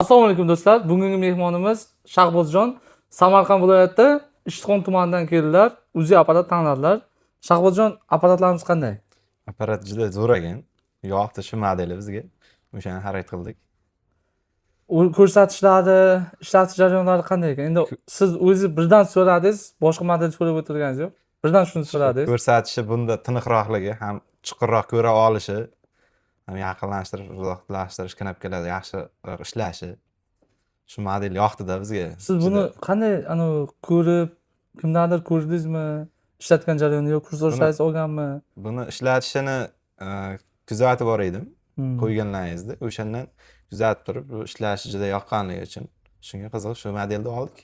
Assalomu alaykum do'stlar. Bugungi mehmonimiz Shahbozjon Samarqand viloyati Ishtixon tumanidan keldilar. UZI apparat tanladilar. Shahbozjon, apparatlarimiz qanday? Apparat juda zo'r ekan. Yoqdi shu modeli bizga. O'shani xarid qildik. U ko'rsatishlari, ishlatish jarayonlari qanday ekan? Endi siz o'zi birdan so'radingiz, boshqa model so'rab o'tirganingiz yo'q. Birdan shuni so'radingiz. Ko'rsatishi bunda tiniqroqligi, ham chuqurroq ko'ra olishi, ham yaqinlashtirish, uzoqlashtirish knopkalari yaxshiroq ishlashi. Shu model yoqdi-da bizga. Siz buni qanday anavi ko'rib, kimdandir ko'rdingizmi? Ishlatgan jarayonni yo kursdoshlaringiz olganmi? Buni ishlatishini kuzatib bor edim qo'yganlaringizda. O'shandan kuzatib turib, bu ishlashi juda yoqqanligi uchun shunga qiziqib shu modelni oldik.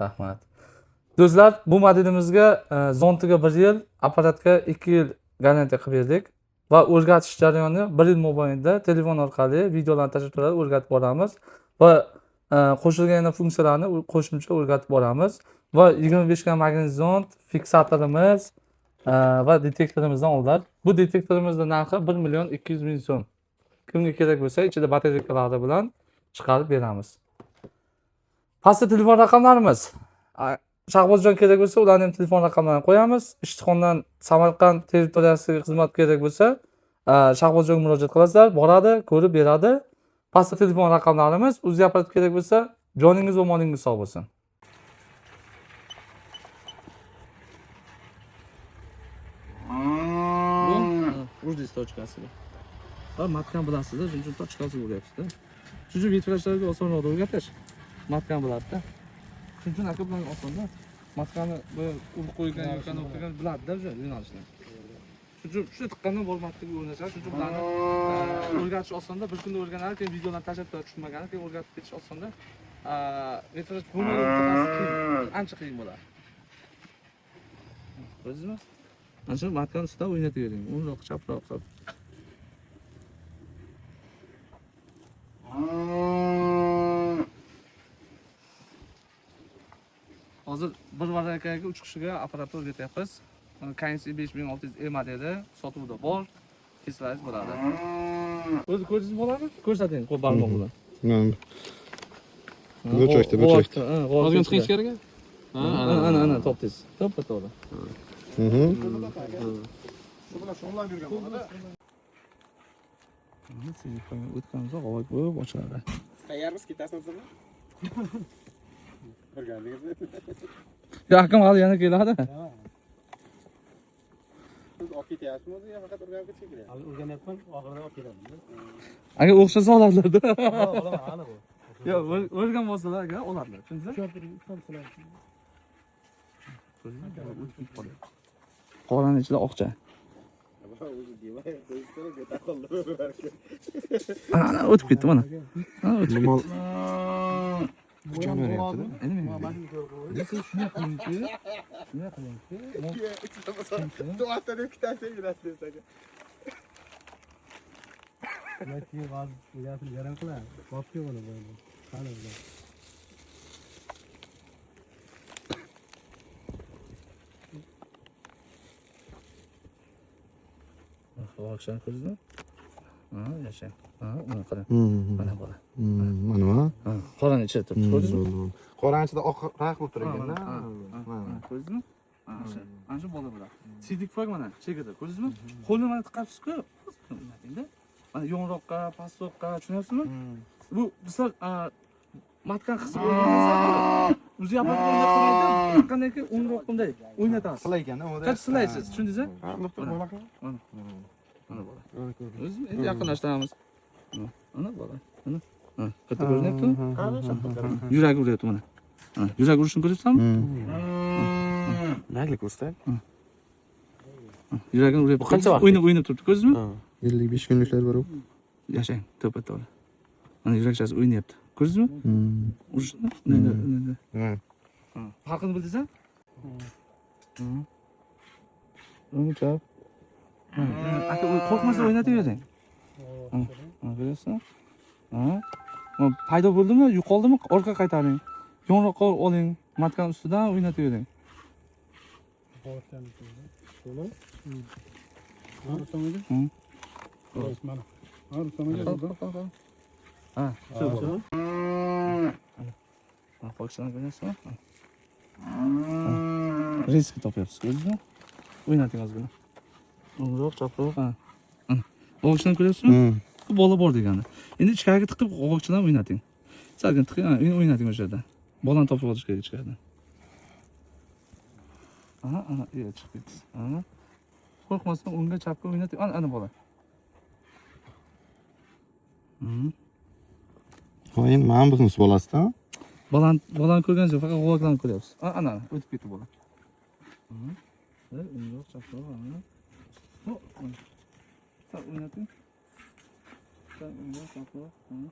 Rahmat. Do'stlar, bu modelimizga zontiga 1 yil, apparatga 2 yil garantiya qilib berdik va o'rgatish jarayoni 1 yil mobaynida telefon orqali videolarni tashlab turadi, o'rgatib boramiz va qo'shilgan yana funksiyalarni qo'shimcha o'rgatib boramiz va 25 gram magnit zont, fiksatorimiz va detektorimizdan oldilar. Bu detektorimizning narxi 1 million 200 ming so'm. Kimga kerak bo'lsa, ichida batareykalari bilan chiqarib beramiz. Pastda telefon raqamlarimiz. Shahbozjon kerak bo'lsa, ularni ham telefon raqamlarini qo'yamiz. Ishtixondan Samarqand territoriyasiga xizmat kerak bo'lsa, Shahbozjonga murojaat qilasizlar, boradi, ko'rib beradi. Pastda telefon raqamlarimiz, UZI apparat kerak bo'lsa, joningiz va molingiz sog' bo'lsin. Urdingiz tochkasiga. Va matkan bilasizda, shuning uchun tochkasiga uryapsiz-da. Shuning uchun vetvrachlarga osonroq o'rgatish. Matkan biladida. Shuning uchun aka bilan osonda. Matkani bu urib qo'ygan yoki anavi qilgan biladida o'sha yo'nalishni. Shuning uchun shu tiqqandan borib matkaga o'rnashadi. Shuning uchun bularni o'rgatish osonda. Bir kunda o'rganadi, keyin videolarni tashlab turadi, tushunmagani, keyin o'rgatib ketish osonda. Vetvrach bo'lmagan mutaxassis qiyin, ancha qiyin bo'ladi. Ko'rdingizmi? Ana shu matkani ustida o'ynatavering. O'ngroq, chaproq qilib. Hozir bir varakaga 3 kishiga apparatni o'rgatyapmiz. Mana KNC 5600 E modeli sotuvda bor. Kelsangiz bo'ladi. O'zi ko'rdingizmi bolani? Ko'rsating qo'l barmoq bilan. Bu cho'kdi, bu cho'kdi. Ozgina chiqing ichkariga. Ha, Ana, ana, ana, topdingiz. To'ppa to'g'ri. O'tganimizda g'oyib bo'lib ochiladi. Tayyormiz, ketasizmi? O'rgandingizmi? Yo, akam hali yana keladi. Siz olib ketyapsizmi o'zi yo faqat o'rganib ketishga kerak? Hali o'rganyapman, oxirida olib keladi. Aka o'xshasa oladilar-da. Olaman, aniq u. Yo, o'rgan bo'lsalar aka oladilar. Tushundingizmi? Qorani ichida oqcha. O'zi demay, qo'yishsa, keta qoldi. Ana, ana o'tib ketdi mana. Ana o'tib ketdi. Kuchani beryapti-da. Endi shunday qilingki, shunday qilingki, Duoda deb kutasiz, yurasiz aka. Keyin hozir gapini yaram qiladi. Bobga buni bu. Qani bu. Oqshani ko'rdingizmi? Ha, yashang. Ha, uni qarang. Mana bola. Mana. Ha, qorani ichida turibdi, ko'rdingizmi? Qorani ichida oqroq bo'lib tur ekanda. Ha, ko'rdingizmi? Ana shu bola bo'ladi. Siydik pufak mana chekida, ko'rdingizmi? Qo'lni mana tiqabsiz-ku. O'ynatingda. Mana yonroqqa, pastroqqa, tushunyapsizmi? Bu bizlar matkan qisib o'rgansak, o'zi apparatga bunday qilmaydi, tiqqandan keyin o'ngroq bunday o'ynatasiz. Silay ekanda, unda. Qancha silaysiz, tushundingizmi? Ha, bola. Mana bola. O'zimi endi yaqinlashtiramiz. Mana bola. Mana. Ha, katta ko'rinyaptimi? Yuragi uryapti mana. Mana yurak urishini ko'ryapsizmi? Mayli ko'rsat. Yuragini uryapti. Qancha vaqt? O'ynab o'ynab turibdi, ko'rdingizmi? 55 kunliklar bor u. Yashang, to'ppa to'g'ri. Mana yurakchasi o'ynayapti. Ko'rdingizmi? Urishini? Unday, unday. Ha, farqini bildingizmi? O'ng chap. Aka, qo'rqmasdan o'ynatavering. Mana ko'ryapsizmi? Ha. Mana paydo bo'ldimi, yo'qoldimi, orqa qaytaring. Yonroqqa oling, matkan ustidan o'ynatavering. Rustam aka? Hı. Mana. Ha, Rustam aka. Qal, qal, qal. Ha, shu bola. Ana, qo'lchidan ko'ryapsizmi? Risk topyapsiz, ko'rdingizmi? O'ynating ozgina. O'ngroq, chaproq, ha. Ana. Og'uchdan ko'ryapsizmi? Bu bola bor degani. Endi ichkariga tiqib og'uchdan o'ynating. Salgina tiqing, ha, endi o'ynating o'sha yerda. Bolani topib olish kerak ichkaridan. Aha, ana, iya, chiqib ketdi. Ana. Qo'rqmasdan o'ngga, chapga o'ynating. Ana, ana bola. Endi mana bunisi bolasida. Bolani ko'rganingiz yo'q, faqat g'ovaklarni ko'ryapsiz. Ana, ana, o'tib ketdi bola. O'ngroq, chaproq, ana. Ho, ana. Sal o'ynating. Sal o'ngroq, chaproq, ana.